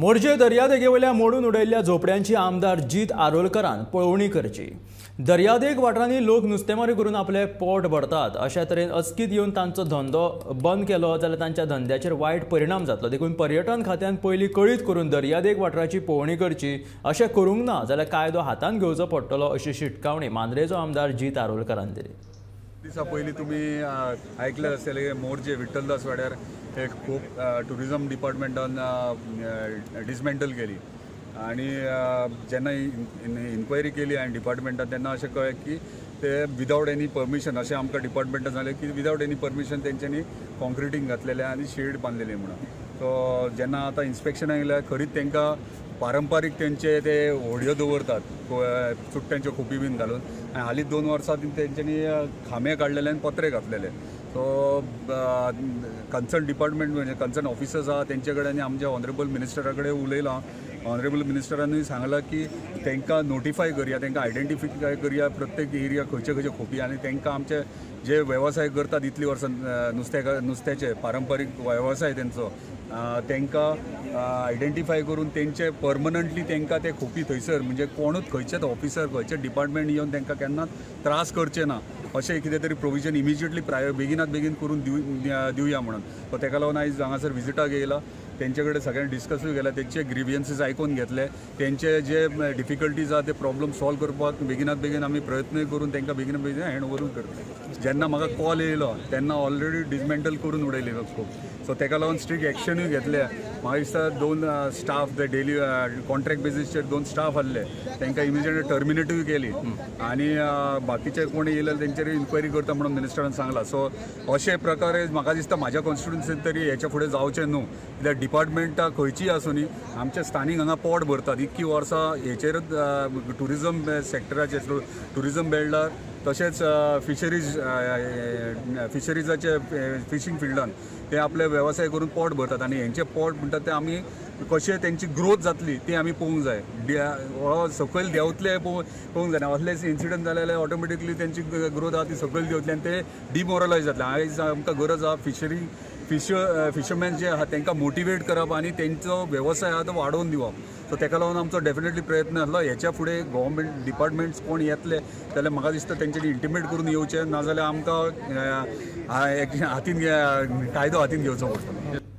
मोरजे दर्यादेगेवयल्या मोडून उडयल्ल्या झोपड्यांची आमदार जीत आरोलकरान पळोवणी करची। दर्यादेग वाठारांनी लोक नुस्तेमारी करून आपले पोट भरतात, अशा तरेन अचकीत येवन तांचो धंदो बंद केलो जाल्यार तांच्या धंद्याचेर वायट परिणाम जातलो। देखून पर्यटन खात्यान पयलीं कळीत करून दर्यादेग वाठाराची पळोवणी करची, अशें करूंक ना जाल्यार कायदो हातांत घेवचो पडटलो अशी शिटकावणी मांद्रेचो आमदार जीत आरोलकरान दिली। दिसा पयलीं तुमी आयकलें आसतलें मोरजे विठ्ठलदास वाड्यार एक खूब टुरिजम डिपार्टमेंटान डिसमेंटल केली आनी जेन्ना इन्क्वायरी केली आनी डिपार्टमेंटान तेन्ना अशें कळ्ळें की ते विदावट एनी परमिशन, अशें आमकां डिपार्टमेंटान सांगलें की विदावट एनी परमिशन तेंच्यांनी कॉन्क्रिटींग घातलेलें आनी शेड बांदलेली म्हणून। सो जेन्ना आतां इन्स्पेक्शनाक येयल्या खरीच तांकां पारंपारीक तेंचे ते होडयो दवरतात चुट्ट्यांच्यो खोपी बीन घालून आनी हालीं 2 वर्सां तेंच्यांनी खांबे काडलेले आनी पत्रे घातलेले। सो कन्सर्न डिपार्टमेंट म्हणजे कन्सर्न ऑफिसर्स आहा तेंचे कडेन आनी आमच्या ऑनरेबल मिनिस्टरा कडेन उलयलां। ऑनरेबल मिनिस्टरानूय सांगलां की तांकां नोटिफाय करया, तांकां आयडेंटिफाय करया प्रत्येक एरिया खंयचे खंयचे खोपी आनी तांकां आमचे जे वेवसाय करतात इतलीं वर्सां नुस्त्याचे पारंपारीक वेवसाय तेंचो तांकां आयडेंटिफाय करून तेंचे परमनंटली तांकां ते खोपी थंयसर म्हणजे कोणूच खंयचेच ऑफिसर खंयचे डिपार्टमेंट येवन तांकां केन्नाच त्रास करचे ना अशें कितें तरी प्रोविजन इमिजिएटली बेगिनात बेगीन करून दिवया म्हणून। सो ताका लागून आयज हांगासर विजिटाक येयला, तेंचे कडेन सगळ्यांनी डिस्कसूय केला, तेंचे ग्रिवियन्सीस आयकून घेतले, तेंचे जे डिफिकल्टीज आहा ते प्रॉब्लम सॉल्व करपाक बेगिनात बेगीन आमी प्रयत्नूय करून तांकां बेगिनात बेगीन हँड ओवरूय करतले। जेन्ना म्हाका कॉल येयलो तेन्ना ऑलरेडी डिसमेंटल करून उडयली खूब, सो ताका लागून स्ट्रिक्ट एक्शनूय घेतले। म्हाका दिसता 2 स्टाफ ते डेली कॉन्ट्रॅक्ट बेजीसचेर 2 स्टाफ आहले तांकां इमिजिएटली टर्मिनेटूय केली आनी बाकीचे कोण येयले तेंचेर इन्क्वायरी करता म्हणून मिनिस्टरान सांगलां। सो अशे प्रकारे म्हाका दिसता म्हाज्या कॉन्स्टिट्युन्सीन तरी हेच्या फुडें जावचें न्हू, कित्याक डिपार्टमेंटां खंयचीय आसूं न्ही आमच्या स्थानीक हांगा पोट भरतात इतकी वर्सां हेचेरच ट्युरिजम सेक्टराचेर ट्युरिजम बेल्टार तशेंच फिशरीजाचे फिशींग फिल्डान ते आपले वेवसाय करून पोट भरतात आनी हेंचे पोट म्हणटात ते आमी कशें तेंची ग्रोथ जातली ती आमी पळोवंक जाय, सकयल देंवतले पळोवंक जायना। असले इन्सिडंट जाले जाल्यार ऑटोमॅटिकली तेंची ग्रोथ आहा ती सकयल देंवतली आनी ते डिमोरलायज जातले। आयज आमकां गरज आहा फिशरमॅन जे आहा तांकां मोटिवेट करप आनी तेंचो वेवसाय आहा तो वाडोवन दिवप। सो ताका लागून आमचो डेफिनेटली प्रयत्न आसलो हेच्या फुडें गव्हर्मेंट डिपार्टमेंट्स कोण येतले जाल्यार म्हाका दिसता तेंच्यांनी इंटिमेट करून येवचें, नाजाल्यार आमकां हातीन कायदो हातीन घेवचो पडटलो।